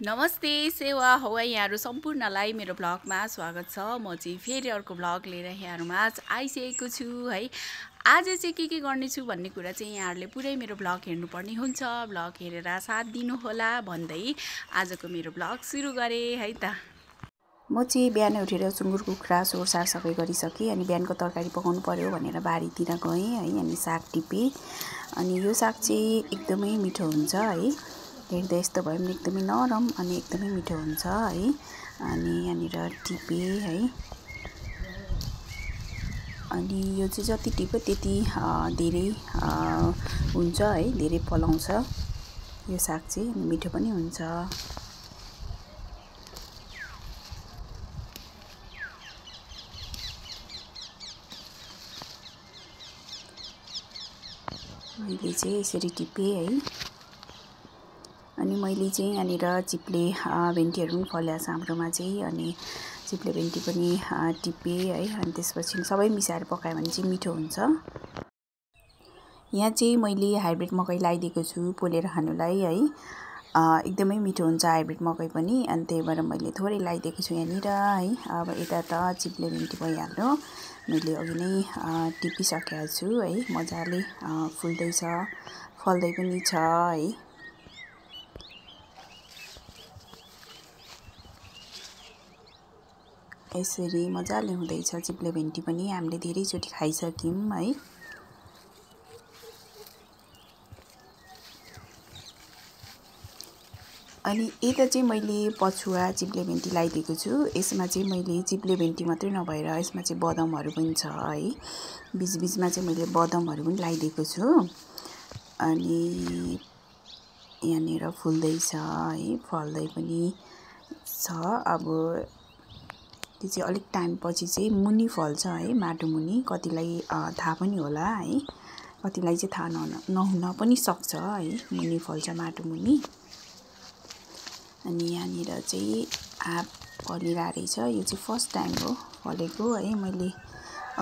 नमस्ते सेवा हौ यहाँहरु सम्पूर्णलाई मेरो ब्लगमा स्वागत छ। म चाहिँ फेरि अर्को ब्लग लिएर यहाँहरुमा आइसकेको छु है। आज चाहिँ के गर्ने छु भन्ने कुरा चाहिँ यहाँहरुले पुरै मेरो ब्लग हेर्नुपर्ने हुन्छ। ब्लग हेरेर साथ दिनु होला भन्दै आजको मेरो ब्लग सुरु गरे है त। म चाहिँ बिहान उठेर सुँगुर कुखुरा सोरसार सबै गरिसके अनि बिहानको तरकारी पकाउनु पर्यो भनेर बारीतिर गएँ है। अनि साग टिपे अनि यो साग चाहिँ एकदमै मिठो हुन्छ है। हेर्दा यस्तो भयो भने एकदमै नरम अनि एकदमै मिठो हुन्छ है। अनि यहाँनिर टिपे है। अनि यो चाहिँ जति टिप्यो त्यति धेरै हुन्छ है, धेरै फलाउँछ यो साग चाहिँ अनि मिठो पनि हुन्छ। मैले चाहिँ यसरी टिपे है। अनि मैले चाहिँ यहाँनिर चिप्ले भेन्डीहरु पनि फलेको छ हाम्रोमा चाहिँ। अनि चिप्ले भेन्डी पनि टिपे है। अनि त्यसपछि सबै मिसाएर पकायो भने चाहिँ मिठो हुन्छ। यहाँ चाहिँ मैले हाइब्रिड मकै लगाइदिएको छु पोलेर खानुलाई है। एकदमै मिठो हुन्छ हाइब्रिड मकै पनि। अनि त्यही भएर मैले थोरै लगाइदिएको छु यहाँनिर है। अब यता त चिप्ले भेन्डी भइहाल्यो। मैले अघि नै टिपिसकेको छु है। मजाले फुल्दै छ, फल्दै पनि छ है। यसरी मजाले हुँदैछ चिप्ले भेन्डी पनि। हामीले धेरैचोटि खाइसक्यौं है। अनि यता चाहिँ मैले पछुवा चिप्ले भेन्डी लगाइदिएको छु। यसमा चाहिँ मैले चिप्ले भेन्डी मात्रै नभएर यसमा चाहिँ बदामहरु पनि छ है। बीचबीचमा चाहिँ मैले बदामहरु पनि लगाइदिएको छु। अनि यहाँनिर फुल्दै छ है, फल्दै पनि छ। अब त्यो चाहिँ अलिक टाइम पछि चाहिँ मुनि फल्छ है, माटो मुनि। कतिलाई थाहा पनि होला है, कतिलाई चाहिँ थाहा नहुन पनि सक्छ है, मुनि फल्छ माटो मुनि। अनि यहाँनिर चाहिँ आँप फलिरहेको रहेछ। यो चाहिँ फर्स्ट टाइम हो फलेको है। मैले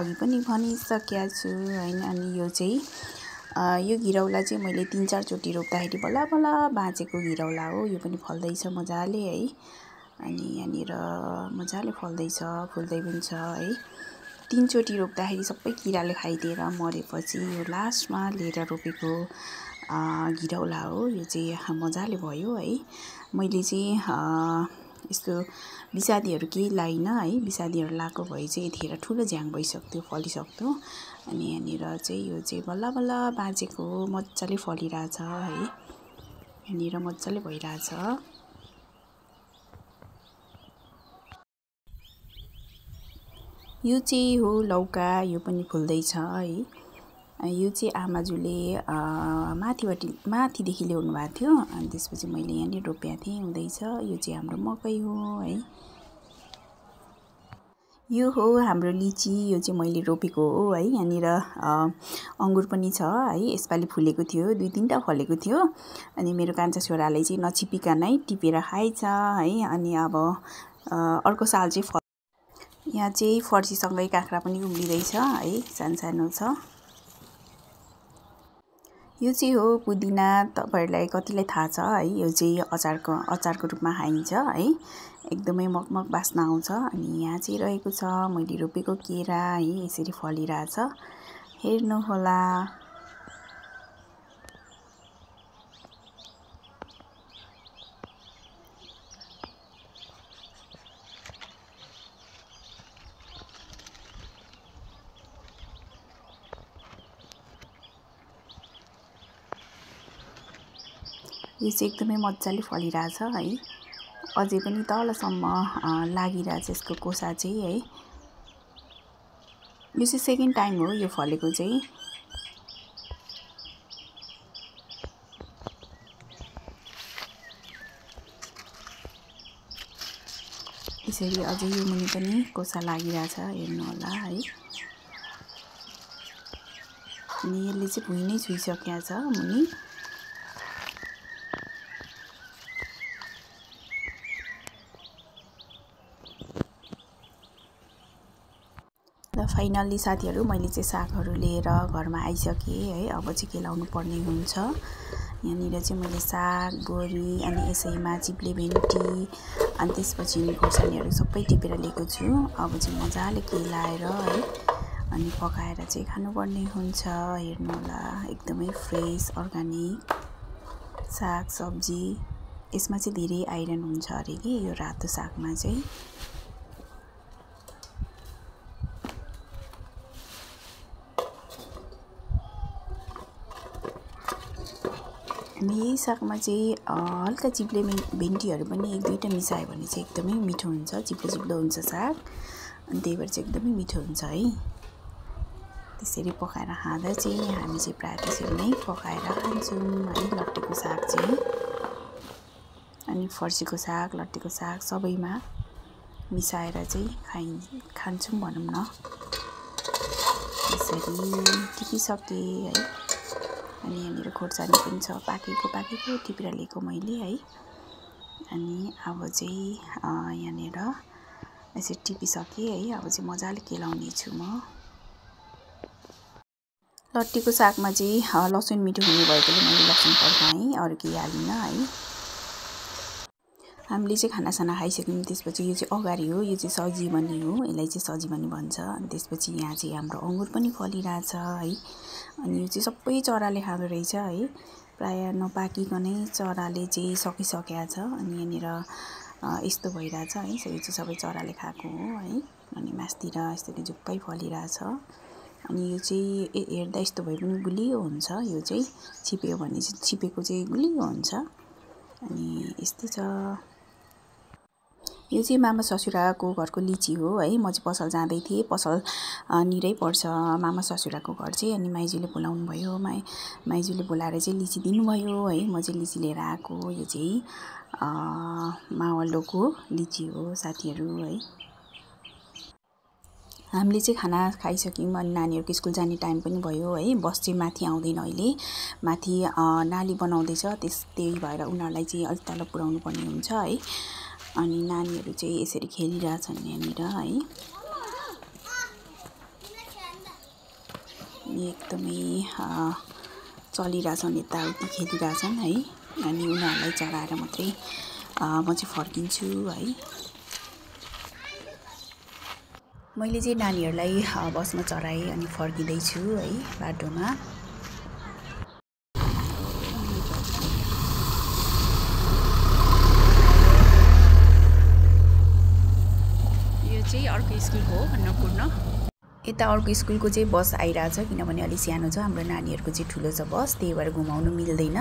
अघि पनि भनिसकेको छु हैन। अनि यो चाहिँ यो घिरौला चाहिँ मैले 3-4 चोटि रोप्दाखेरि बल्ल बल्ल बाँचेको घिरौला हो। यो पनि फल्दैछ मजाले है। अनि यहाँनिर मजाले फल्दैछ, फुल्दै पनि छ है। 3 चोटि रोप्दाखेरि सबै किराले खाइदिएर मरेपछि यो लास्टमा लिएर रोपेको घिरौला हो। यो चाहिँ मजाले भयो है। मैले चाहिँ यस्तो बिसादीहरु केही लाइन है। बिसादीहरु लाएको भए चाहिँ यतिखेर ठुलो झ्याङ भइसक्थ्यो, फलिसक्थ्यो। अनि यहाँनिर चाहिँ यो चाहिँ बल्ल बल्ल बाँचेको हो, मजाले फलिरहेछ है। यहाँनिर मजाले भइरहेछ। यो चाहिँ हो लौका, यो पनि फुल्दैछ है। यो चाहिँ आमाजुले माथिदेखि ल्याउनु भएको थियो। अनि त्यसपछि मैले यहाँनिर रोपेको थिएँ, हुँदैछ। यो चाहिँ हाम्रो मकै हो है। यो हो हाम्रो लिची, यो चाहिँ मैले रोपेको हो है। यहाँनिर अंगुर पनि छ है। यसपालि फुलेको थियो, 2-3टा फलेको थियो। अनि मेरो कान्छा छोराले चाहिँ नछिपिकनै टिपेर खाइछ है। अनि अब अर्को साल चाहिँ यहाँ चाहिँ फर्सीसँगै काँक्रा पनि उम्रिँदैछ है, सानो छ। यो चाहिँ हो पुदिना, तपाईहरुलाई कतिलाई थाहा छ है। यो चाहिँ अचारको रूपमा खाइन्छ है। एकदमै मगमग बास्ना आउँछ। अनि यहाँ चाहिँ रहेको छ मैले रोपेको केरा है, यसरी फलिरहेछ, हेर्नु होला। यो चाहिँ एकदमै मजाले फलिरहेछ है। अझै पनि तलसम्म लागिरहेछ यसको कोसा चाहिँ है। यो चाहिँ सेकेन्ड टाइम हो यो फलेको चाहिँ। यसरी अझै यो मुनि पनि कोसा लागिरहेछ, हेर्नु होला है। अनि यसले चाहिँ भुइँ नै छुइसकेको छ मुनि। र फाइनली साथीहरु मैले चाहिँ सागहरु लिएर घरमा आइसके है। अब चाहिँ केलाउनु पर्ने हुन्छ। यहाँनिर चाहिँ मैले साग, बोडी अनि यसैमा चिप्ले भेन्डी अनि त्यसपछि खोर्सानीहरू सबै टिपेर लिएको छु। अब चाहिँ मजाले केलाएर है अनि पकाएर चाहिँ खानुपर्ने हुन्छ। हेर्नु होला एकदमै फ्रेस अर्गानिक साग सब्जी। यसमा चाहिँ धेरै आइरन हुन्छ अरे कि यो रातो सागमा चाहिँ। अनि यही सागमा चाहिँ हल्का चिप्ले भेन्डीहरू पनि 1-2टा मिसायो भने चाहिँ एकदमै मिठो हुन्छ। चिप्लो हुन्छ साग अनि त्यही भएर चाहिँ एकदमै मिठो हुन्छ है। त्यसरी पकाएर खाँदा चाहिँ हामी चाहिँ प्रायः त्यसरी नै पकाएर खान्छौँ है लट्टेको साग चाहिँ। अनि फर्सीको साग, लट्टेको साग सबैमा मिसाएर चाहिँ खान्छौँ भनौँ न। त्यसरी टिपिसकेँ है। अनि यहाँनिर खोर्सानी पनि छ पाकेको टिपेर लिएको मैले है। अनि अब चाहिँ यहाँनिर यसरी टिपिसकेँ है। अब चाहिँ मजाले केलाउने छु म। लट्टीको सागमा चाहिँ लसुन मिठो हुने भएकोले मैले लसुन पर्काएँ, अरू केही हालिनँ है। हामीले चाहिँ खानासाना खाइसक्यौँ त्यसपछि यो चाहिँ अगाडि हो, यो चाहिँ सजिवनी हो, यसलाई चाहिँ सजिवनी भन्छ। अनि त्यसपछि यहाँ चाहिँ हाम्रो अङ्गुर पनि फलिरहेछ है। अनि यो चाहिँ सबै चराले खाँदो रहेछ है। प्रायः नपाकिकनै चराले चाहिँ सकिसकेको छ। अनि यहाँनिर यस्तो भइरहेछ है। यो चाहिँ सबै चराले खाएको हो है। अनि मासतिर यसरी झुक्कै फलिरहेछ। अनि यो चाहिँ हेर्दा यस्तो भए पनि गुलियो हुन्छ। यो चाहिँ छिप्यो भने चाहिँ छिपेको चाहिँ गुलियो हुन्छ। अनि यस्तै छ। यो चाहिँ मामा ससुराको घरको लिची हो है। म चाहिँ पसल जाँदै थिएँ, पसल निरै पर्छ मामा ससुराको घर चाहिँ। अनि माइजूले बोलाउनु भयो, माइजूले बोलाएर चाहिँ लिची दिनुभयो है। म चाहिँ लिची लिएर आएको। यो चाहिँ मावल्लोको लिची हो साथीहरू है। हामीले चाहिँ खाना खाइसक्यौँ। अनि नानीहरूको स्कुल जाने टाइम पनि भयो है। बस चाहिँ माथि आउँदैन अहिले, माथि नाली बनाउँदैछ, त्यही भएर उनीहरूलाई चाहिँ अलिक तल पुर्याउनु पर्ने हुन्छ है। अनि नानीहरू चाहिँ यसरी खेलिरहेछन् यहाँनिर है। एकदमै चलिरहेछन्, यताउति खेलिरहेछन् है। अनि उनीहरूलाई चढाएर मात्रै म चाहिँ फर्किन्छु है। मैले चाहिँ नानीहरूलाई बसमा चढाएँ अनि फर्किँदैछु है बाटोमा। यो चाहिँ अर्को स्कुल हो अन्नपूर्ण। यता अर्को स्कुलको चाहिँ बस आइरहेछ किनभने अलि सानो छ, हाम्रो नानीहरूको चाहिँ ठुलो छ बस, त्यही भएर घुमाउनु मिल्दैन।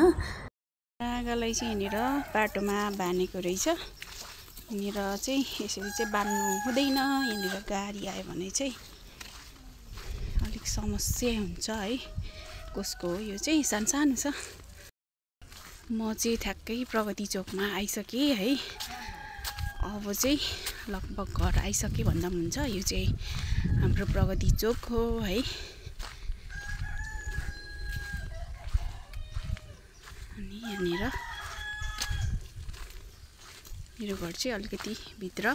नागालाई चाहिँ यहाँनिर बाटोमा बाँधेको रहेछ। यहाँनिर चाहिँ यसरी चाहिँ बाँध्नु हुँदैन। यहाँनिर गाडी आयो भने चाहिँ अलिक समस्या हुन्छ है। कसको हो यो चाहिँ सानो छ। म चाहिँ ठ्याक्कै प्रगति चोकमा आइसकेँ है। अब चाहिँ लगभग घर आइसकेँ भन्दा पनि हुन्छ। यो चाहिँ हाम्रो प्रगति चोक हो है। अनि यहाँनिर मेरो घर चाहिँ अलिकति भित्र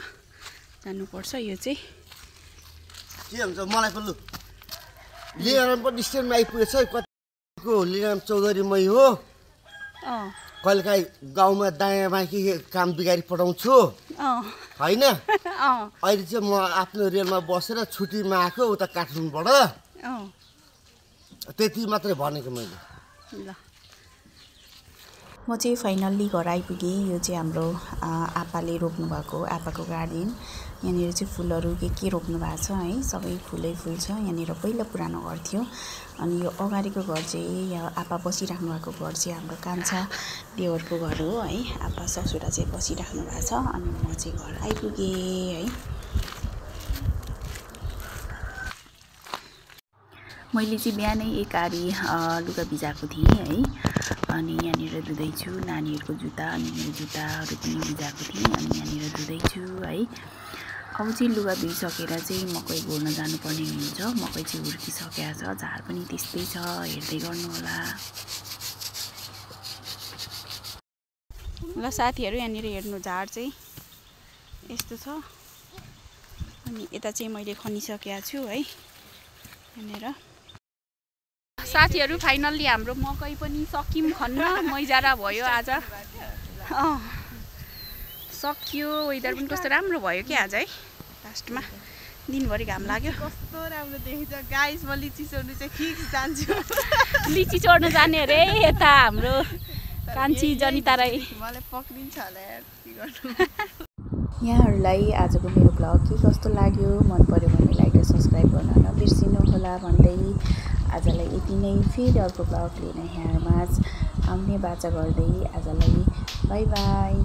जानुपर्छ। यो चाहिँ के हुन्छ मलाई पनि लिगाराम पनि स्ट्यान्डमा आइपुगेछ। कतिको लिगाराम चौधरी मै हो। कहिलेकाहीँ गाउँमा दायाँ बाँकी काम बिगारी पठाउँछु होइन। अहिले चाहिँ म आफ्नो रेलमा बसेर छुट्टीमा आएको उता काठमाडौँबाट, त्यति मात्रै भनेको मैले। ल म चाहिँ फाइनल्ली घर आइपुगेँ। यो चाहिँ हाम्रो आपाले रोप्नु भएको आपाको गार्डन। यहाँनिर चाहिँ फुलहरू के रोप्नु भएको छ है। सबै फुलै फुल छ। यहाँनिर पहिला पुरानो घर थियो। अनि यो अगाडिको घर चाहिँ यहाँ आपा बसिराख्नु भएको घर चाहिँ हाम्रो कान्छा देवरको घर हो है। आपा ससुरा चाहिँ बसिराख्नु भएको छ। अनि म चाहिँ घर आइपुगेँ है। मैले चाहिँ बिहानै एक आरी लुगा भिजाएको थिएँ है। अनि यहाँनिर धुँदैछु नानीहरूको जुत्ता अनि मेरो जुत्ताहरू पनि भिजाएको थिएँ। अनि यहाँनिर धुँदैछु है। अब चाहिँ लुगा धुइसकेर चाहिँ मकै गोड्न जानुपर्ने हुन्छ। मकै चाहिँ हुर्किसकेको छ, झार पनि त्यस्तै छ, हेर्दै गर्नु होला। ल साथीहरू यहाँनिर हेर्नु, झार चाहिँ यस्तो छ। अनि यता चाहिँ मैले खनिसकेको छु है। यहाँनिर साथीहरू फाइनल्ली हाम्रो मकै पनि सकिम खन्न मैजारा भयो आज। सकियो। वेदर पनि कस्तो राम्रो भयो क्या आज है। लास्टमा दिनभरि घाम लाग्यो। कस्तो राम्रो देखिन्छ गाइस। म लिची चोर्नु चाहिँ फिक्स जान्छु। लिची चोर्नु जाने अरे यता हाम्रो कान्छी जनिता राई। मलाई पक्रिन्छ होला यार के गर्नु। यहाँहरूलाई आजको मेरो ब्लग के कस्तो लाग्यो, मन पर्यो भने लाइक र सब्सक्राइब गर्न नबिर्सिनु होला भन्दै आजलाई यति नै। फेरि अर्को ब्लग लिएर यहाँहरूमा आउने बाचा गर्दै आजलाई बाई बाई।